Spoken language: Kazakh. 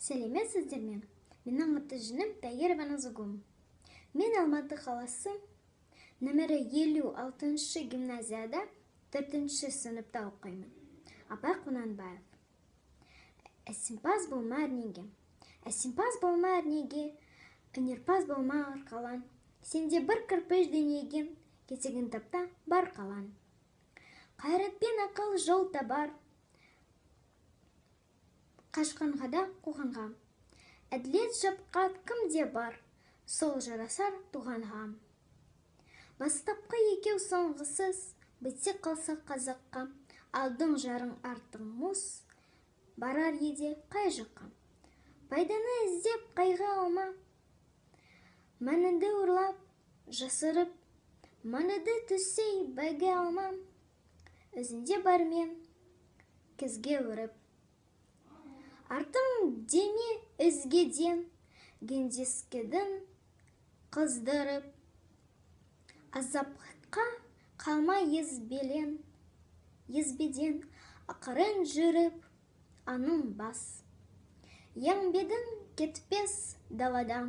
Сәлеметсіздер ме? Менің аты-жөнім Тайырова Назгүл. Мен Алматы қаласы нөмірі 56 гимназияда төртінші сыныпта оқимын. Абай Құнанбаев. Әсемпаз болма әрнеге. Әсемпаз болма әрнеге, өнерпаз болма арқалан. Сенде бір кірпіш дүниеге, кетегін тапта бар қалан. Қайратпен ақыл жол табар, қашқанға да қуғанға. Әділет шапқат кімде бар, сол жарасар туғанға. Бастапқы екеу соңғысыз, бітсе қалса қазаққа, алдың жарың артың мұз, барар еде қай жаққа? Пайданы іздеп қайғы алма, мәніңді ұрлап, жасырып, мәніңді түссей бәйге алма, өзіңде бармен кезге өріп. Артым деме өзгеден, гендескедің қыздырып, азапқа қалма езбелен, езбеден, ақырын жүріп, аның бас. Еңбегің кетпес далада.